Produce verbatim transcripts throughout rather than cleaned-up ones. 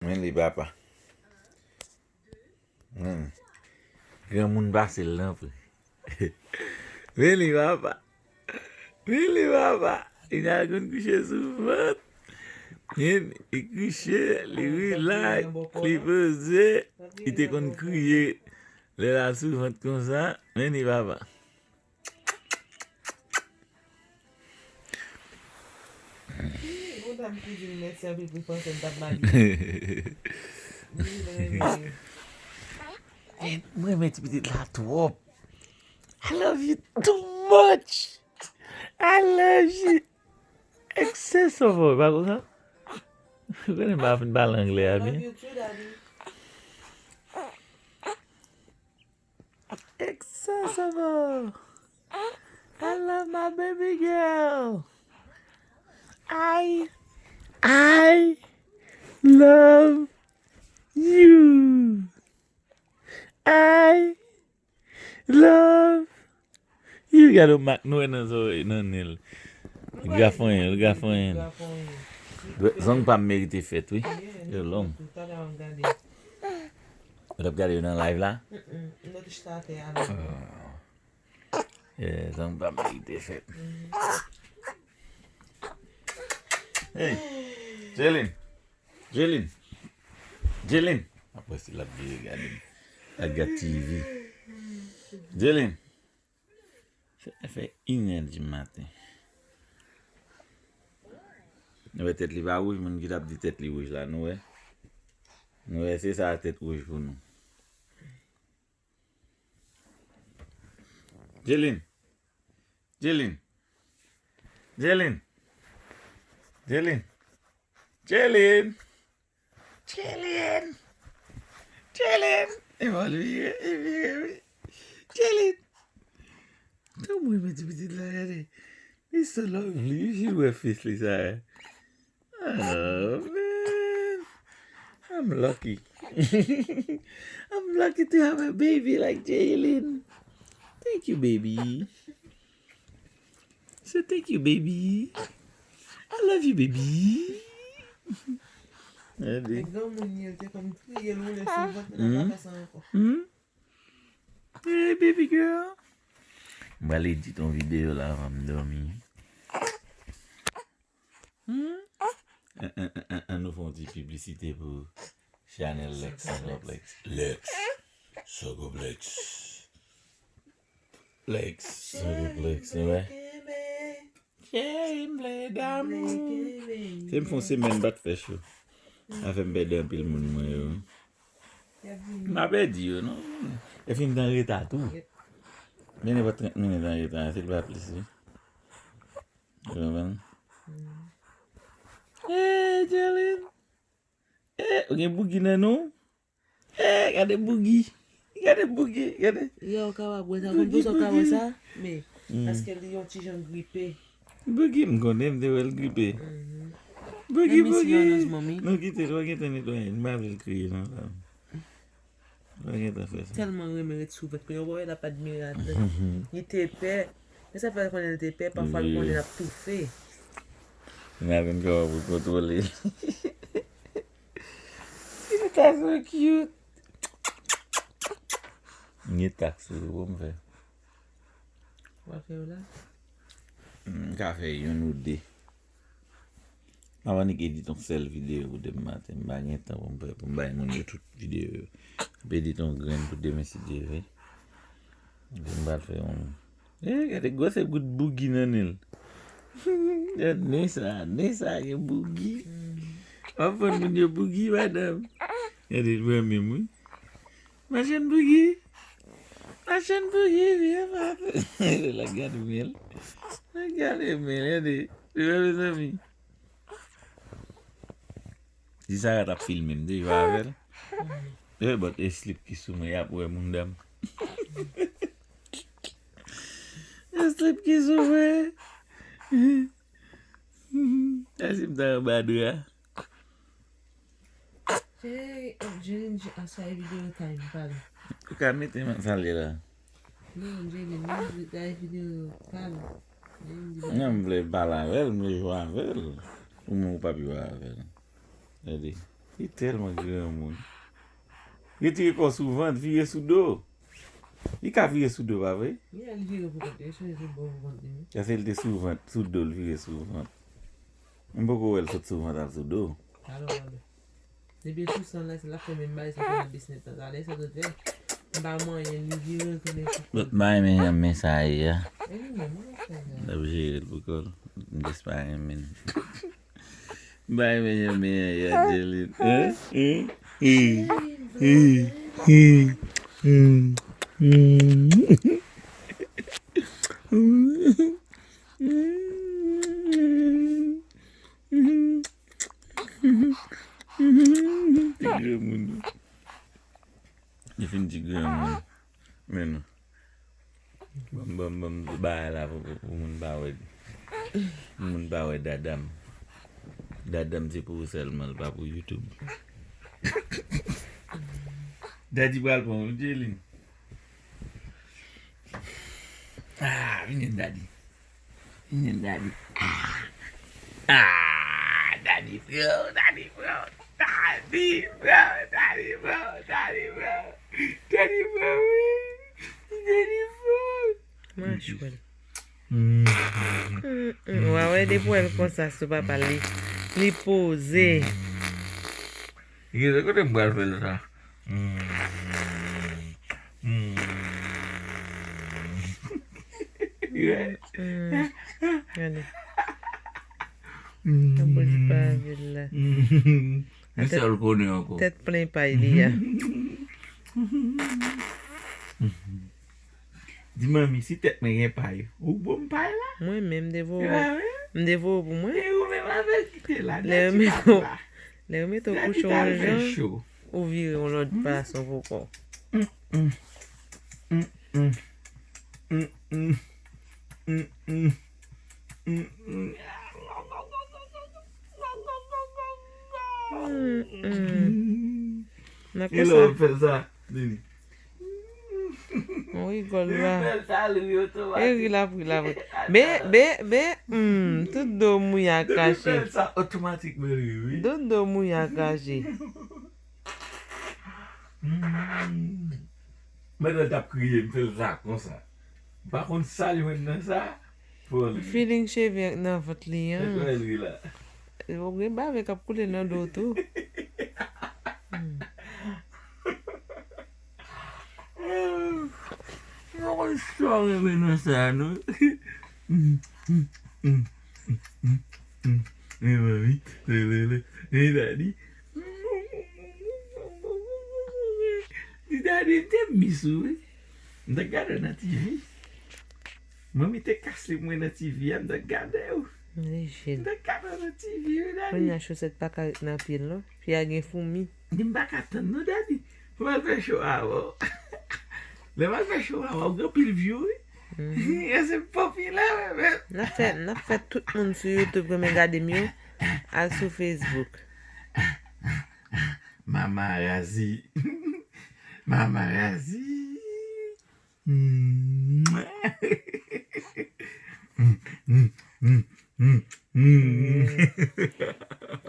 Men li papa. Hmm. Granmoun pase l nan pri. Men li papa. Men li papa. Li ta konn kouche sou vant. Men li kouche, li rilaks, li poze. Li te konn kriye lè l al sou vant konsa. Men li papa. Yon dam ki di l mèsi anpil pou fransè m t ap mande. Li renmen yo. Mwen renmen ti pitit la twòp. I love you too much. I love you. Excessive, pa konsa? Ou konnen m pa fin pale anglè a byen. I love you too, daddy. Accessible. I love my baby girl. I, I love you. I love you. Gade yon mak nou wè nan zòrèy, nan nen l. Li grafonyen, li grafonyen. Zong pa m merite fèt, wi. Yo long. Ou t ap gade yo nan live la? Yeah, zong pa m merite fèt. Hey, Jelin. Jelin. Jelin. Apre si l ap vire gade m. L ap gade T V. Jelin. Fè, fè inè di maten. Nou wè tèt li pa wouj, moun ki t ap di tèt li wouj la, nou wè? Nou wè, se sa tèt wouj pou nou. Jelin. Jelin. Jelin. Jelin. Jelin. Jelin. Jelin. E bon, li vire, li vire, wi. Jelin. Tan mwen mete pitit la, gade. Li so lovely, wi, si l wè fis li sa. Oh, man. I'm lucky. I'm lucky to have a baby like Jalen. Thank you, baby. So thank you, baby. I love you, baby. Gade. Granmoun li, te konn kriye l woule sou vant, men l pa fè sa ankò. Hmm? Hey, baby girl. M pral edit yon videyo la avan m dòmi. Hmm? An, an, an, an, an nou fè yon ti piblisite pou chanèl Lex Sangoplex. Lex Sangoplex. Lex Sangoplex, se vre? Cheri m vle damou. Se m fè yon semèn m pa t fè cho. Sa fè m pèdi anpil moun mwen yo. M pa pèdi yo, non. Epi m t an reta tou. Men nenpòt trant minit an reta, se pa plis, wi. Ou konprann? Hey, Jalen. Hey, ou gen bougi nan non? Hey, gade bougi. Gade bougi, gade. Yo, ou kapab wè sa, konn pou sa ou ka wè sa, men paske li yon ti jan gripe. Bougi, m konnen, m te wè l gripe. Bougi, bougi. Nou kite l, w a gentan netwaye, m pa vle l kriye non. Mwen gentan fè sa. Tèlman renmen ret sou vant, kounye a w wè l ap admire atè. Li te pè. Men sa fè l konnen l te pè, pafwa l konnen l ap toufe. Imajine kòman pou kontwole l. Li ta so cute. M gen taks wi pou m fè. W ap fè yo la? M ka fè youn ou de. M ap annik edit yon sèl videyo pou demen maten. M pa gen tan pou m fè, pou m bay moun yo tout videyo yo. M ap edit yon grenn pou demen si Dye vle. Epi m pral fè yon. Eh, gade gwosè bout bougi nan nen l. Gade nen sa, nen sa gen bougi. W ap vann moun yo bougi, madanm. Gade, l pran menm wi. Machann bougi. Machann bougi, vye papa. L ap gade men l. L ap gade men l, gade. Li wè, mezanmi. Si Sara t ap filme m, m te jwe avè l. Eh, but e slip ki sou mwen, y ap wè moun dam. E slip ki sou mwen. Èske m ta anba dra? Hey, oh, Jelin, j-, a sa e videyo time, pale. Ou ka mete m sa l ye la. Non, Jelin, men gade videyo, pale. Jelin di non, m vle pale avè l, m vle jwe avè l. Ou menm ou p ap jwe avè l. Gade. Li tèlman granmoun. Retire kò w sou vant, vire sou do. Li ka vire sou do, pa vre? Yeah, li vire pou kont li, li chanje sou bò pou kont li, wi. Paske li te sou vant, sou do, li vire sou vant. M poko wè l sot sou vant al sou do. Alò, alò. Depi l sou san la, se l ap fè menm bagay sa ke nan bisnet la. Talè sa sot fè. M pa manyen, li vire tounen sou kò l. M pa renmen jan men sa ye a. E li menm, mwen fè sa. L ap jere l pou kò l. M jis pa renmen l. M pa renmen jan men an ye a, Jelin. Hein? Hein? Hein? Hein? Hein? Ti granmoun. Li fin ti granmoun. Men non. Ban m, ban m, ban m di bagay la pou, pou, pou moun pa wè. Pou moun pa wè dada m. Dada m se pou ou sèlman, l pa pou YouTube. Daddy pral pran w, Jelin. Ah, vin jwenn Daddy. Vin jwenn Daddy. Ah. Ah, Daddy pran w, Daddy pran w. Daddy pran w, Daddy pran w, Daddy pran w. Daddy pran w, wi. Daddy pran w. Machwèl. Mm. Mm, mm. Wa wè depi w wè l konsa sou papa l, li, li poze. Gade kote m pral fè l sa. Mm. Mm. Yeah. Mm. Gade. Mm. Nan bouch pa vil la. Mm. Li sèl konnen ankò. Tèt plen pay li a. Di manmi, si tèt mwen gen pay, ou ban m pay la? Mwen menm, m te voye w. M te voye w pou mwen. E ou menm avèk ki te la, lè yo mete w, lè yo mete w kouche yon jan, ou vire yon lòt fason pou kò w. Mm, mm. Mm, mm. Mm, mm. Mm, mm. Mm, mm. Nan konsa. E lè w fè sa, Nini. Mwen rigòl la. Li fè l sa, li ri otomatik. E ri l ap ri, l ap ri. Men, men, men, hmm, tout do mouye a krache. Depi l fè l sa, otomatikman li ri, wi. Tout do mouye a krache. Hmm. Pandan l t ap kriye, m fè l sa konsa. M pa konn sa l jwenn nan sa. Fò li. Feeling cheve nan vant li an. Gade l ri la. Ou gen bave k ap koule nan do w tou. Hmm. Mwen konn sa w renmen nan sa, non. Hmm, hmm, hmm, hmm, hmm, hmm. E manmi, le, le, le. E dadi. Di dadi, m te miss ou, wi. M t ap gade w nan T V. Manmi te kase mwen nan T V a, m t ap gade w. Li jèn. M t ap gade w nan T V, wi, dadi. Kounye a chosèt pa ka ret nan pye l, non. Pye a gen foumi. Di m pa ka tann, non, dadi. Pou m al fè cho avè w. Lè m al fè cho avè w, gen anpil view, wi. Mhm. Yo se popilè, wi, men. N ap fè, n ap fè tout moun sou YouTube renmen gade m yo, al sou Facebook. Mama Razi. Mama Razi. Mm. Mm, mm, mm, mm, mm.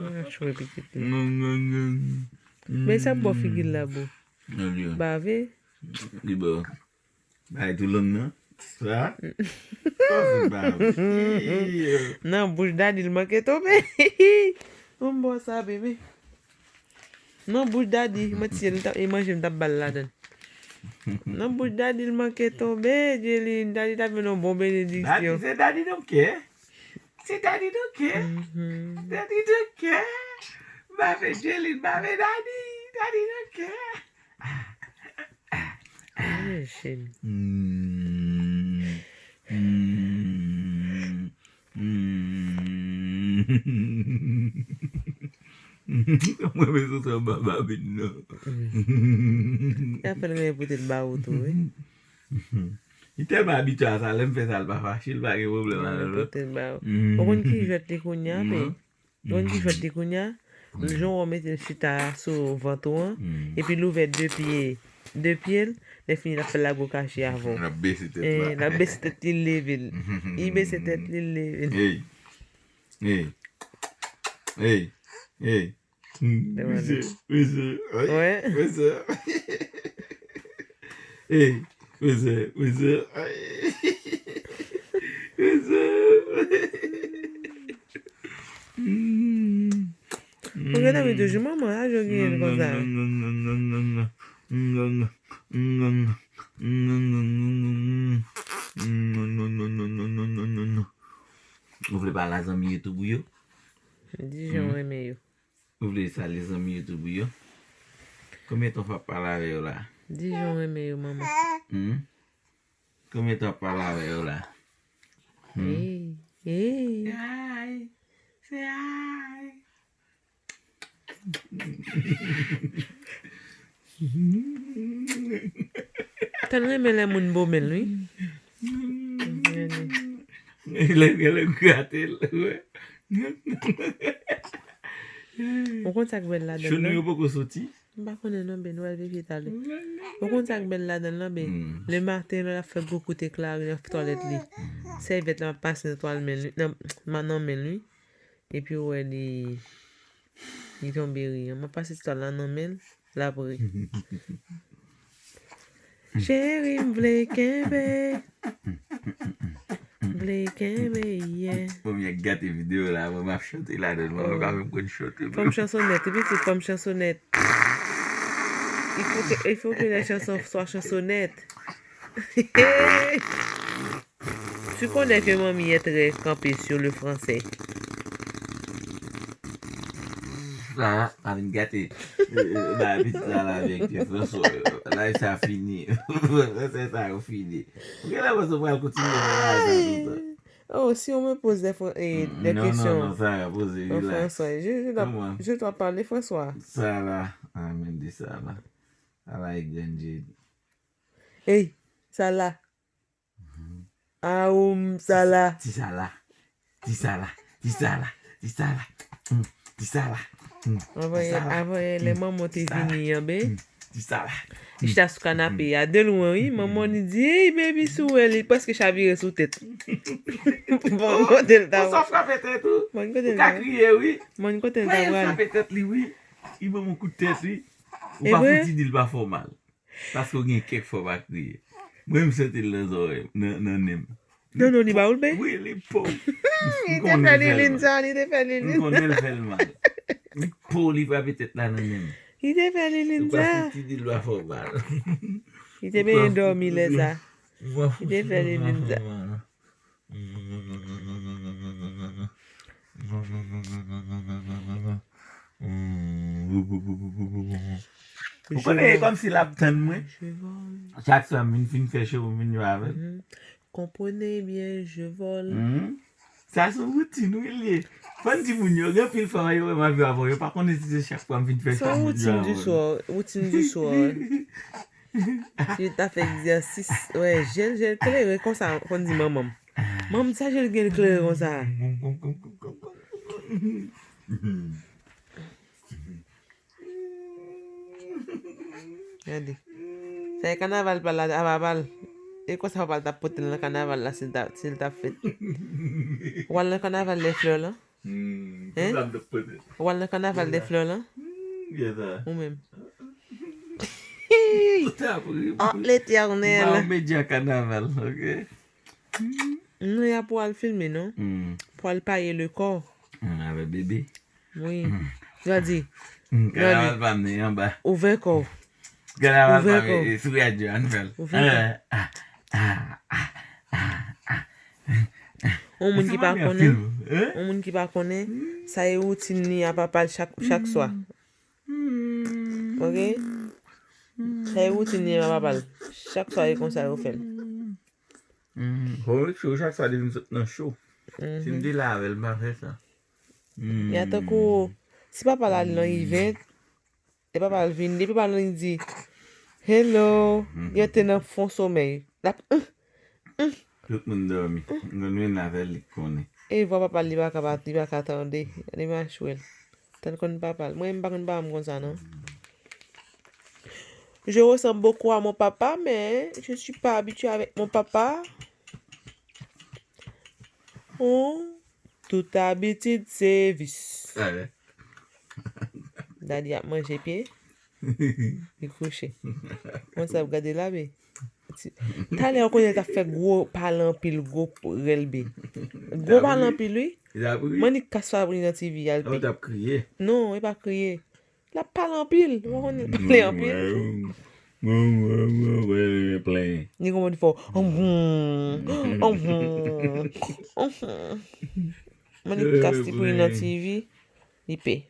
Mwen chwe pitit li. Mm, mm, mm. Men sa bò figi l la, boo. Non, li bave. Li bò. Bay tou long nan. Sa? Sa se bave. Nan bouch dadi l manke tonbe. Yon bò sa, bebe. Nan bouch dadi, mwen ti, e manje m t ap ba l ladan. Nan bouch dadi l manke tonbe, Jelin, dadi t ap vin yon bon benediksyon. Dadi, se dadi don't care. Se dadi don't care. Mhm. Dadi don't care. Bave Jelin, bave dadi. Dadi don't care. Wi, Jelin. Mm. Mm. Mm. Mwen bezwen sa baba vin nan. Wi. Sa fè l renmen pote l ba ou tou, wi. Li tèlman abitye a sa, lè m fè sa, l pa fache, l pa gen pwoblèm avè l. Pote l ba ou. Mm. Ou konn ki jwèt li kounye a, pe? Ou konn ki jwèt li kounye a? Jan w mete l chita sou vant ou an, epi l ouvè de pye, de pye l, lè fini l ap fè l lage w kache avè w. L ap bese tèt la. Eh, l ap bese tèt li, l leve l. Li bese tèt li, l leve l. Hey. Hey. Hey. Hey. Mm, mesye, mesye, ay, mesye. Ey, mesye, mesye, ay, mesye. Mm. Ou gen anvi toujou, manman, a, jò genyen konsa. Ou vle pale a zanmi YouTube ou yo? Di jan w renmen yo. Ou vle salye zanmi YouTube ou yo? Konbyen tan w ap pale avè yo la? Di jan w renmen yo, manman. Hmm? Konbyen tan w ap pale avè yo la? Hmm? Hey, hey. Say hi. Say hi. Tann renmen lè moun bo men l, wi. Lè, lè grate l, wè. Ou konn sa k bèl ladan l nan? Chou nou yo poko soti. M pa konnen non, Ben, nou al verifye talè. Ou konn sa k bèl ladan l nan, Ben? Hmm. Le maten, lè l ap fè gwo kout ekla nan twalèt li. Hmm. Sèvyèt la ap pase nan twal men li, nan, nan men li. Epi ou wè li, li tonbe ri. M ap pase twal la nan men l, l ap ri. Cheri, m vle kenbe. M vle kenbe, yeah. Bon, m gate videyo la, mwen m ap chante ladan l, mwen pa menm konn chante. Fòm chansonèt, wi pitit, fòm chansonèt. Il faut que, il faut que les chansons soient chansonnettes. Tu connais que mamie est très campée sur le français. Sa, pa vin gate. Ba pitit la la avèk François. Live sa fini. François sa yo fini. Ou gen lè panse w pral kontinye nan bagay sa tout tan? Oh, si on me pose des, fran- eh, des questions en français, je, je dois, je dois parler français. Sa la. Amen de sa la. Ala e grann Jade. Hey, sa la. Aoum, sa la. Ti sa la. Ti sa la. Ti sa la. Ti sa la. Mm, ti sa la. Mm, ti sa la. Avan yè, avan yè, lè manman te vini an, ben. Mm, ti sa la. Li chita sou kanape a de lwen, wi. Manman li di, "Hey, baby, si w wè li prèske chavire sou tèt." Bon, kote l ta. Ou sa frape tèt ou? Bon, kote l ta. Ou ka kriye, wi. Bon, kote l ta pral. Frape tèt li, wi. Li ban m yon kout tèt, wi. Ou pa fouti di l pa fè w mal. Paske w gen kèk fwa w pa kriye. Mwen menm m santi l nan zòrèy m, nan, nan nen m. Non, non, li ba ou l, ben? Wi, li po. Li te fè lilin sa, li te fè lilin. M konnen l fè l mal. Li po, li frape tèt la nan nen m. Li te fè lilin sa. Ou pa fouti di l pa fè w mal. Li te benyen dòmi lè sa. Li te fè lilin sa. Ou konnen, e kòmsi l ap tann mwen. Chak swa m vin fin fè show, m vin jwe avè l. Comprenez bien, je vole. Sa se yon woutin, wi, l ye. Fò n di moun yo, gen anpil fanm yo wè m ap jwe avè w, yo pa konnen si se chak fwa m vin fè show, m vin jwe avè l. Se yon woutin du soir, woutin du soir. Li ta fè egzèsis. Wè, je l, je l klere konsa, konn di manman m. Manman m, sa je l gen klere konsa. Gade. Sa e kanaval pa la, a papa l. E konsa papa l t ap pote l nan kanaval la si l ta, si l t ap fèt. W al nan kanaval dè flè lan? Hmm, hein? Ou al nan kanaval dè flè lan? Hmm, byen sa. Ou menm? Ou t ap ri. Oh, Letènèl. M pa yon medya kanaval, ok? Non, y ap pou al filme, non? Hmm. Pou al paye le kò. Hmm, avè bebe. Wi. Hmm. Yo di, hmm, yo di, kanaval pa m nan anba. Ouvè kò. Kanaval pa m, e, sou radyo, ann fè l. Ouvè kò. Eh, ah, ah, ah, ah, ah. Yon moun ki pa konnen, yon moun ki pa konnen, sa e woutin li a papa l chak, chak swa. Ok? Sa e woutin li a papa l. Chak swa e konsa yo fè l. Fò w cho, chak swa li vin sot nan cho. Si m te la avè l, m pa fè sa. Ya tankou, si papa l al nan event, e papa l vin, depi papa l vin di, "Hello," yo te nan fon somèy. L ap, uh, uh. Tout moun dòmi. M konn vin avè l, li konnen. E vwa papa l, li pa ka, li pa ka tande. Li machwè l. Tann konn papa l. Mwen, m pa konn papa m konsa, non. Je ressemble beaucoup à mon papa, mais je suis pas habituée avec mon papa. En toute habitude, c'est vice. Ah ouais. Daddy ap manje pye. Li kouche. Mwen sa ap gade la, be. Ti- Talè, ou konnen l t ap fè gwo pale anpil, gwo rèl, be. Gwo pale anpil, wi. Li t ap ri. Mannik kas pa ri nan T V, al Ou pe. t ap kriye. Non, e pa kriye. L ap pale anpil. Ou konnen l pale anpil. Plen. Li konprann fò. Mannik kas ti pou li nan T V. Li pe.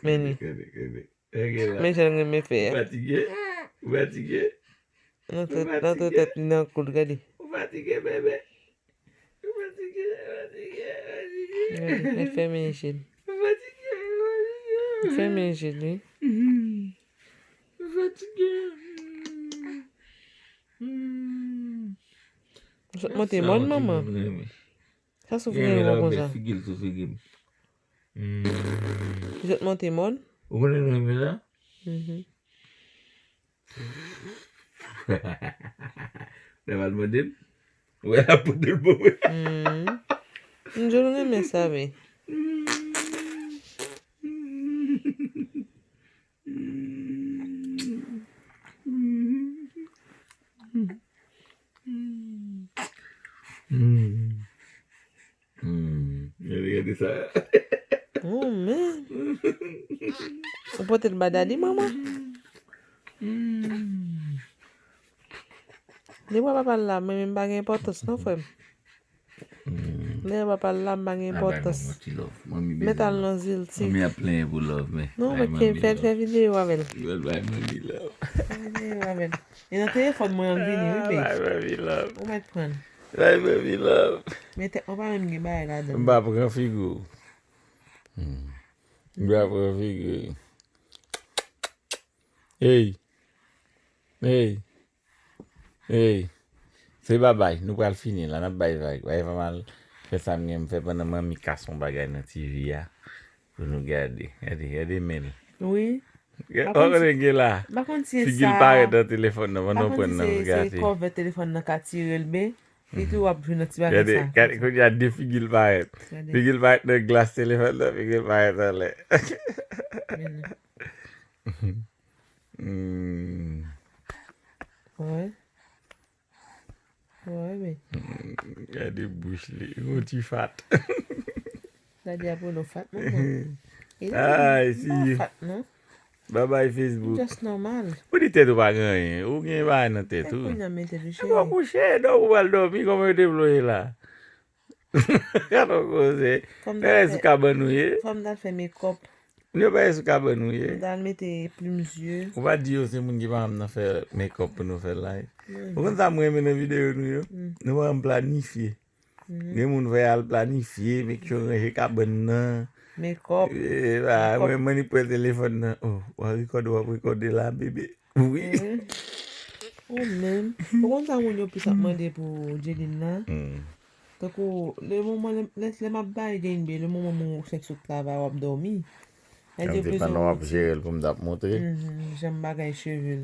Men li. Men jan l renmen fè a. Ou fatige? Ou fatige? Nan tèt, nan tèt li nan kou l, gade. Ou fatige, bebe? Ou fatige? Ou fatige? Ou fatige? Gade, li fèmen je l. Ou fatige? Ou fatige? Li fèmen je l, wi. Ou fatige? Ou sot monte mòn, manman. Sa sou figi l wè konsa. Figi l sou figi m. Li sot monte mòn. Ou konnen nou renmen sa? Mhm. Lè w al mande l, ou wè l ap pote l ban mwen. Mhm. M di w renmen sa, wi. Hmm. Gade, gade sa. Oh, men. Ou pote l ba daddy, manman? Hmm. Depi papa l la, mwen menm pa gen enpòtans, non, frè m. Hmm. Lè papa l la, m pa gen enpòtans. Mèt al nan zil, ti. Manmi ap plenyen pou love, men. Non, men fè, fè videyo avè l. Bay manmi love. Fè videyo avè l. E nan telefòn mwen an vini, wi, babe. Bay manmi love. Ou mèt pran l. Bay manmi love. Men tèt mwen pa menm gen bagay ladan l. M pa pran figi w. Hmm. M pa pran figi w. Hey. Hey. Hey. Se babay. Nou pral fini la. N ap bay vag. Bay fè mal. Fè sa m gen m fè pandan manmi kas yon bagay nan T V a. Pou nou gade. Gade, gade men l. Wi. Ou konnen gen la. Figi l parèt nan telefòn nan, pandan w pran nan gate. Se kòvè telefòn nan ka tire l, be. Li tou ap jwe nan ti bagay sa. Gade, gade, kounye a de figi l parèt. Gade. Figi l parèt nan glas telefòn nan, figi l parèt anlè. Men non. Hmm. Wè. Wè, men. Gade bouch li, yon ti fat. Daddy ap rele w fat, manman. Ay, si. Fat, non. Babay Facebook. Just normal. Ou di tèt ou pa gen anyen. Ou gen bagay nan tèt ou. Kounya mete l cheri. Ou kouche, dòmi, ou pral dòmi, kòman yo te vle w ye la? Gade yon koze. Fò m ta fè, sou kabann ou ye. Fò m ta fè makeup. Yo pa ye sou kabann ou ye. M ta al mete plim zye. Ou pa di yo se moun ki pa janm nan fè makeup pou nou fè live. Ou konn sa m renmen nan videyo nou yo? Nou pa janm planifye. Gen moun fè al planifye, make sure ranje kabann nan. Makeup. E, ba, mwen, mwen li pran telefòn nan. Oh, w ap rekòde, w ap rekòde la, bebe. Wi. Ou menm. Ou konn sa moun yo plis ap mande pou Jeline la? Tankou, le moman, lè, lè, lè m ap bay Jeline be, le moman mwen fèk sot travay, w ap dòmi. Sa vle di pandan w ap jere l pou m t ap montre. Jan m bagay cheve l.